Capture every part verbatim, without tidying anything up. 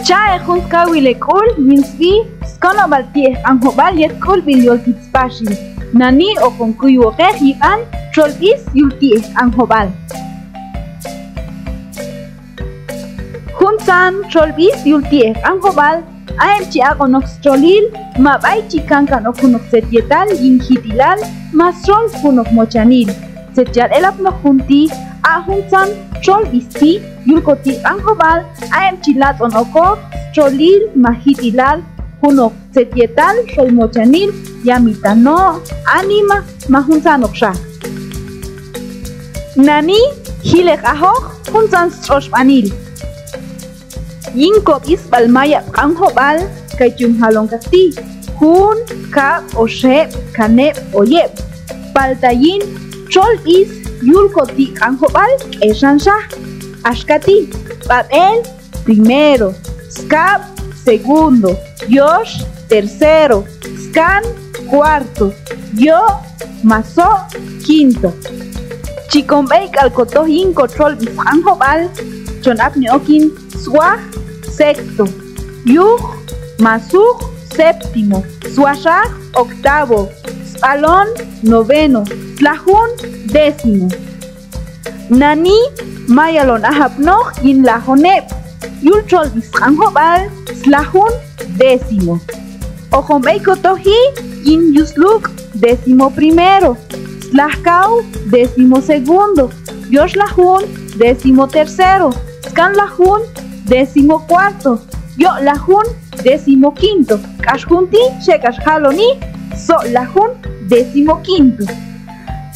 Cha'eq jun skawil hek'ul yin sb'i Skonob'al Ti'ej Q'anjob'al yet K'ulb'il Yol Twitz Paxil. Nani hoqon kuywoqeq yib'an txolb'is yul ti'ej Q'anjob'al. Juntzan txolb'is yul ti'ej Q'anjob'al, a heb' chi aq'on ok stxolil ma b'ay chi kankan ok junoq tzet yetal yin jit'ilal ma stxol junoq mochanil. Tzet chal elapnoq jun ti', a juntzan txolb'is ti' yul koti' Q'anjob'al, a heb' chi latz'on okoq stxolil ma jit'ilal junoq tzet yetal xol mochanil, yamita no', anima ma juntzanoqxa. Nani jileq ajoq juntzan stx'oxb'anil. Yin kob'isb'al mayab' Q'anjob'al kay chi yun jalon kaqti': jun, kab', oxeb', kaneb', oyeb'. Palta yin txolb'is yul koti' Q'anjob'al k'exanxa. Axka ti': b'ab'el, primero, skab', segundo, yox, tercero, skan, cuarto, yo' ma so', quinto. Chi kon b'eyk'al kotoj yin kotxolb'is Q'anjob'al, chon apni ok yin swaj, sexto, yuj ma suj, séptimo, swaxaj, octavo, sb'alon, noveno, slajun, décimo. Nani mayal on ajapnoq yin lajoneb'. Yul txolb'is Q'anjob'al, slajun, décimo. Hoqon b'ey kotoji yin yusluk', décimo primero, slajkaw, décimo segundo, yoxlajun, décimo tercero, skanlajun, décimo cuarto, yo'lajun, décimo quinto, k'ax jun ti' xek'ax jaloni, so'lajun, décimo quinto.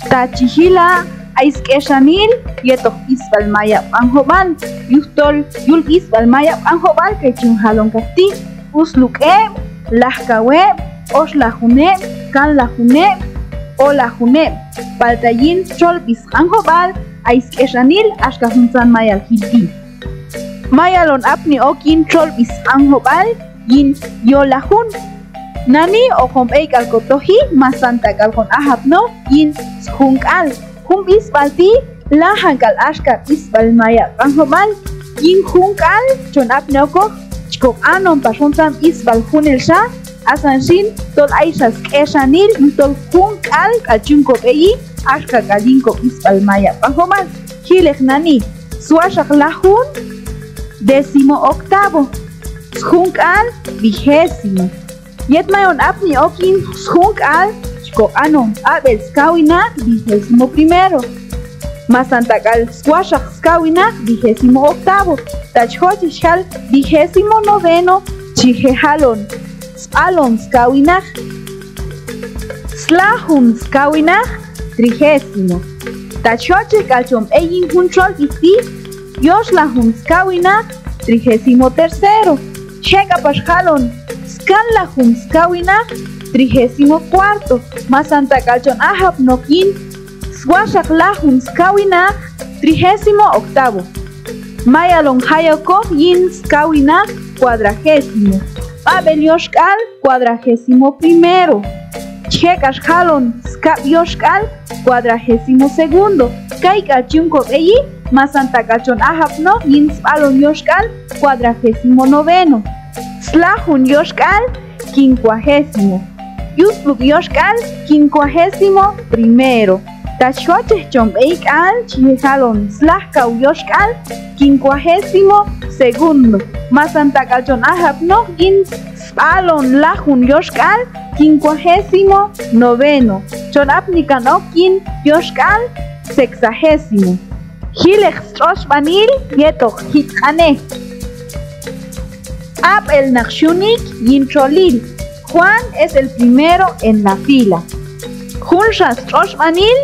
Ta chi jila', ay sk'exanil yetoq b'isb'al mayab' Q'anjob'al, yujtol yul b'isb'al mayab' Q'anjob'al kay chi yun jalon kaqti': usluk'eb', lajkaweb', oxlajuneb', kanlajuneb', olajuneb'. Palta yin txolb'is Q'anjob'al ay sk'exanil axka juntzan mayal jil ti'. Mayal on apni ok yin txolb'is Q'anjob'al yin yo'lajun. Nani hoqon b'eyk'al kotoji masanta k'al hoqon ajapnoq yin sjunk'al. Jun b'isb'al ti' lajan k'al axka b'isb'al mayab' Q'anjob'al. Yin junk'al chon apni okoq chi koq'anon pax juntzan b'isb'al junelxa, asan xin tol ayxa sk'exanil yujtol junk'al k'al chi yun kob'eyi axka k'al yin kob'isb'al mayab' Q'anjob'al. Jileq nani: swaxaj lajun, décimo octavo, sjunk'al, vigésimo. Yet may on apni ok yin sjunk'al, chi koq'anon b'ab'el skawinaq, vigésimo primero, masanta k'al swaxaj skawinaq, vigésimo octavo. Ta chi jochej chi jal vigésimo noveno, chi je' jalon sb'alon skawinaq, slajun skawinaq, trigésimo. Ta chi jochej k'al chon b'ey yin jun txolb'is ti', yoxlajun skawinaq, trigésimo tercero. Chi je' k'apax jalon skanlajun skawinaq, trigésimo cuarto. Masanta k'al chon ajapnoq yin swaxaj lajun skawinaq, trigésimo octavo. Mayal on jay okoq yin skawinaq, cuadragésimo. B'ab'el yoxk'al, cuadragésimo primero. Chi je' k'ax jalon skab' yoxk'al, cuadragésimo segundo. Kay k'al chi yun kob'eyi, masanta k'al chon ajapnoq yin sb'alon yoxk'al, cuadragésimo noveno. Slajun yoxk'al, quincuagésimo. Yusluk' yoxk'al, quincuagésimo primero. Ta chi jochej chon b'ey k'al, chi je' jalon slajkaw yoxk'al, quincuagésimo segundo. Masanta k'al chon ajapnoq yin sb'alon lajun yoxk'al, quincuagésimo noveno. Chon apni kan ok yin yoxk'al, sexagésimo. Jileq stx'oxb'anil yetoq jitq'anej. B'ab'el naq Xhunik yin txolil. Juan es el primero en la fila. Junxa stx'oxb'anil,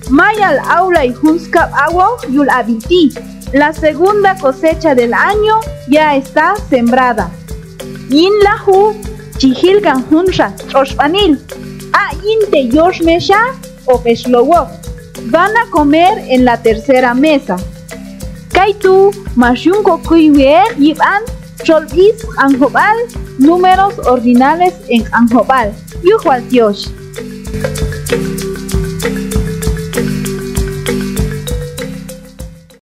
mayal awlay jun skab' awoj yul ab'il ti'. La segunda cosecha del año ya está sembrada. Yin lajub' chi jil kan junxa stx'oxb'anil. A' yin te' yoxmexa hoqex lowoq. Van a comer en la tercera mesa. Kaytu' max yun kokuywi ek' yib'an txolb'is Q'anjob'al, números ordinales en Q'anjob'al. Yuj wal tyoxh.